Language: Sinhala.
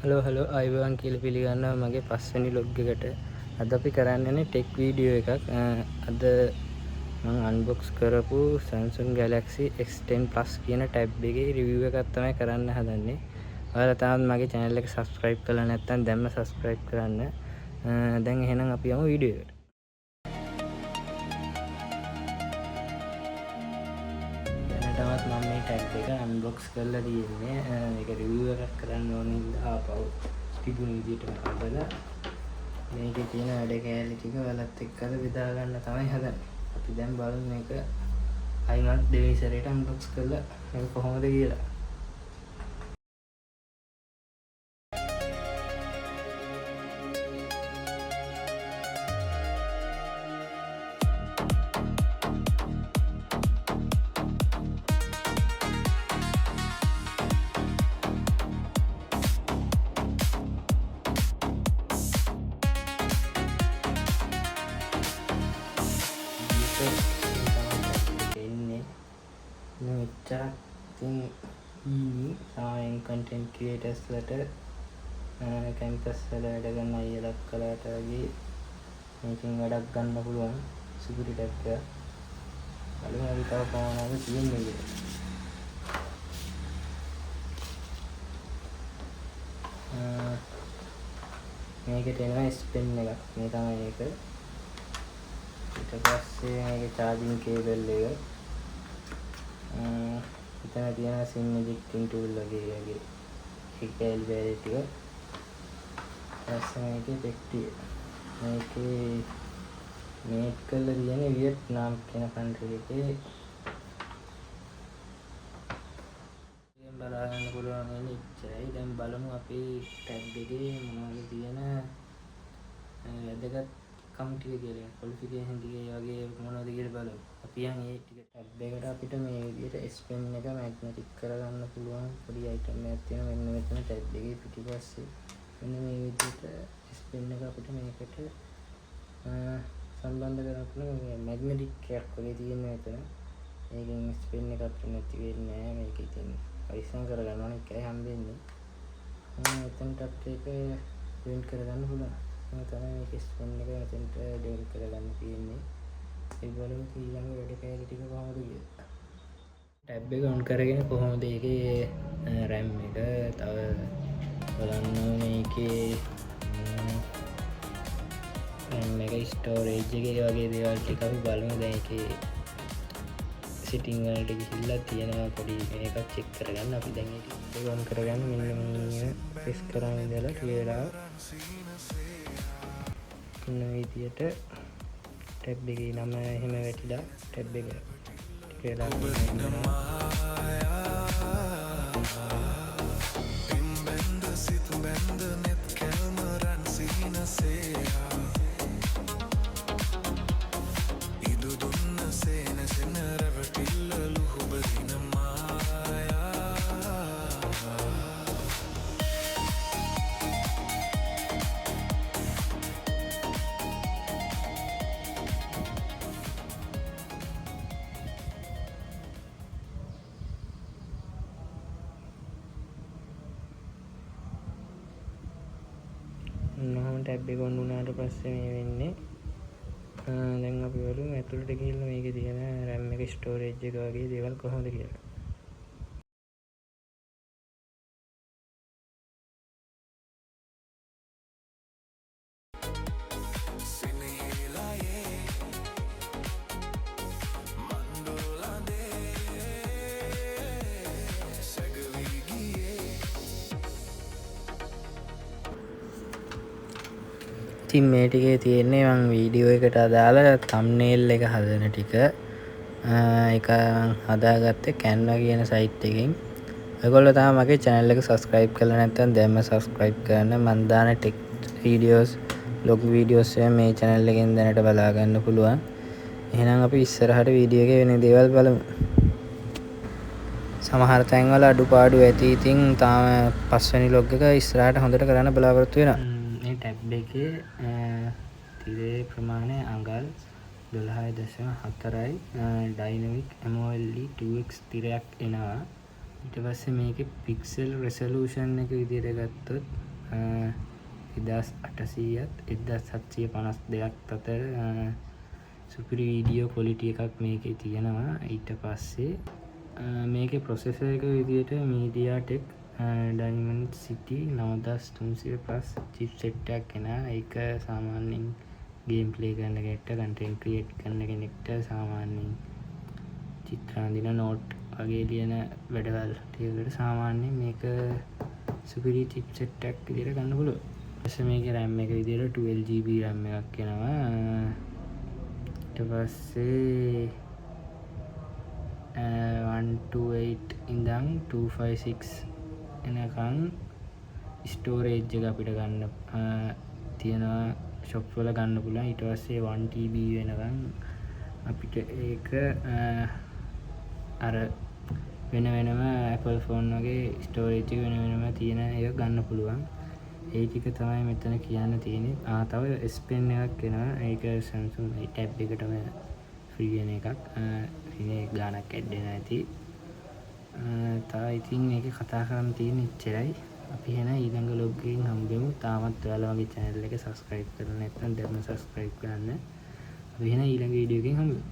හලෝ හලෝ ආයුබෝවන් කියලා පිළිගන්නවා මගේ පස්වෙනි ලොග් එකට. අද අපි කරන්න යන්නේ ටෙක් වීඩියෝ එකක්. අද මං අන්බොක්ස් කරපු Samsung Galaxy S10 Plus කියන ටැබ් එකේ රිවිව් එකක් තමයි කරන්න හදන්නේ. ඔයාලා තාමත් මගේ channel එක subscribe කරලා නැත්නම් දැන්ම subscribe කරන්න. දැන් එහෙනම් අපි යමු වීඩියෝ එකට. දැනටමත් මම මේ ටැබ් එක අන්බොක්ස් කරලා තියෙන්නේ. මේක රිවිව් එකක් කරන්න ඕන හින්දා ආපහු තිබුණ විදිහටම හදලා මේකේ තියෙන වැඩ කෑලි ටික ඔයාලත් එක්ක අද බෙදා ගන්න තමයි හදන්නේ. අපි දැන් බලමු මේක ආයිමත් දෙවෙනි සැරේට අන්බොක්ස් කරලා මේක කොහොමද කියලා. එන්නේ මෙච්චරක් ඉතින් ඊනි සාමාන්‍යයෙන් කන්ටෙන්ට් ක්‍රියේටර්ස්ලට කැම්පස් වල වැඩ කරන අයියලා අක්කලාට වගේ මේකෙන් වැඩක් ගන්න පුළුවන් සුපිරි ටැබ් එකක්. බලමු අපි තව කොහොමද තියෙන්නේ කියලා. මේකට එනවා S Pen එකක්. මේ තමයි ඒක. ඊට පස්සේ මේකේ චාර්ජින් කේබල් එක. එතන තියෙන SIM ejecting tool වගේ වගේ ඒ කෑලි බෑලි ටික. ඊට පස්සේ මේකේ පෙට්ටිය. මේකේ මේඩ් කරලා තියෙන්නේ වියට්නාම් කියන කන්ට්‍රි එකේ. දැන් බලා ගන්න පුළුවන් වෙන්නේ ඉච්චරයි. දැන් බලමු අපේ ටැබ් එකේ මොනවද තියෙන වැදගත් කම් ටික කියලා, ක්වොලිෆිකේෂන් ටික ඒ වගේ මොනවද කියලා බලමු. අපි යන් ඒ ටික ටැබ් එකට අපිට මේ විදිහට S Pen එක මැග්නටික් කරගන්න පුළුවන් පොඩි අයිටම් එකක් තියෙනවා. මෙන්න මෙතන ටැබ් එකේ පිටිපස්සේ මෙන්න මේ විදිහට S Pen එක අපිට මේකට සම්බන්ධ කරන්න පුළුවන්. මේ මැග්නටික් එකක් වගේ තියෙන මෙතන. ඒකෙන් S Pen එක අපිට නැති වෙන්නේ නෑ. මේක ඉතින් පරිස්සම් කරගන්න ඕනේ, එකයි හම්බෙන්නේ. මෙතනට අපිට ඒක ජොයින් කරගන්න පුළුවන්. මේ තමයි මේක S Pen එක මෙතනට ජොයින් කරගන්න තියෙන්නේ. ඒ බලමු ඊළඟ වැඩ කෑලි ටික කොහොමද කියලා. ටැබ් එක ඔන් කරගෙන කොහොමද ඒකේ RAM එක තව බලන්න මේකේ RAM එක ස්ටෝරේජ් එක ඒ වගේ දේවල් ටික අපි බලමු. දැන් ඒකේ සෙටින් වලට ගිහිල්ලා තියෙනවා පොඩි මේකක් චෙක් කරගන්න. අපි දැන් ඒක ඔන් කරගන්න මෙන්න මේ ප්‍රෙස් කරාම ඉඳලා ටික වෙලාවක් ඉන්න විදියට ටැබ් එකේ නම එහෙම වැටිලා ටැබ් එක ටික වෙලාවක් ඉන්නවා. ඔන්නෝම ටැබ් එක ඔන් වුණාට පස්සේ මේ වෙන්නේ. දැන් අපි බලමු ඇතුළට ගිහිල්ලා මේකේ තියෙන RAM එක ස්ටෝරේජ් එක වගේ දේවල් කොහොමද කියලා. ඉතින් මේ ටිකේ තියෙන්නේ මං වීඩියෝ එකට අදාළ තම්නේල් එක හදන ටික. ඒක මං හදාගත්තේ Canva කියන සයිට් එකෙන්. ඔයගොල්ලෝ තාම මගේ channel එක subscribe කරලා නැත්නම් දැන්ම subscribe කරන්න. මං දාන ටෙක් වීඩියෝස්, ලොග් වීඩියෝස් ඒවා මේ channel එකෙන් දැනට බලා ගන්න පුළුවන්. එහෙනම් අපි ඉස්සරහට වීඩියෝ එකේ වෙන දේවල් බලමු. සමහර තැන්වල අඩුපාඩු ඇති. ඉතින් තාම පස්වෙනි ලොග් එක ඉස්සරහට හොඳට කරන්න බලාපොරොත්තු වෙනවා. මේ ටැබ් එකේ තිරේ ප්‍රමාණය අඟල් 12.4යි. ඩයිනමික් AMOLED 2X තිරයක් එනවා. ඊට පස්සේ මේකේ පික්සල් රෙසලූෂන් එක විදියට ගත්තොත් 1800ත් 1752ක් අතර සුපිරි වීඩියෝ ක්වොලිටි එකක් මේකේ තියෙනවා. ඊට පස්සේ මේකේ ප්‍රොසෙසර් එක විදියට MediaTek Dimensity 9300 Plus chipset එකක් එනවා. ඒක සාමාන්‍යයෙන් ගේම් ප්ලේ කරන කෙනෙක්ට, කන්ටෙන්ට් ක්‍රියේට් කරන කෙනෙක්ට, සාමාන්‍යයෙන් චිත්‍ර අඳින, නෝට් වගේ ලියන වැඩවල් ටිකකට සාමාන්‍යයෙන් මේක සුපිරි චිප්සෙට් එකක් විදියට ගන්න පුළුවන්. ඊට පස්සේ මේකේ RAM එක විදියට 12 GB RAM එකක් එනවා. ඊට පස්සේ 128 ඉඳන් 256 එනකන් ස්ටෝරේජ් එක අපිට ගන්න තියෙනවා, ෂොප් වල ගන්න පුළුවන්. ඊට පස්සේ 1 TB වෙනකන් අපිට ඒක අර වෙන වෙනම Apple phone වගේ ස්ටෝරේජ් එක වෙන වෙනම තියෙන එක ගන්න පුළුවන්. ඒ ටික තමයි මෙතන කියන්න තියෙන්නේ. ආ, තව S Pen එකක් එනවා. ඒක Samsung ඒ ටැබ් එකටම ෆ්‍රී වෙන එකක්. ඉතින් ඒක ගාණක් ඇඩ් වෙනවා ඇති. තව ඉතින් මේකේ කතා කරන්න තියෙන එච්චරයි. අපි එහෙනම් ඊළඟ ව්ලොග් එකකින් හම්බෙමු. තාමත් ඔයාලා මගේ channel එක subscribe කරලා නැත්නම් දැන්ම subscribe කරන්න. අපි එහෙනම් ඊළඟ වීඩියෝ එකකින් හම්බෙමු.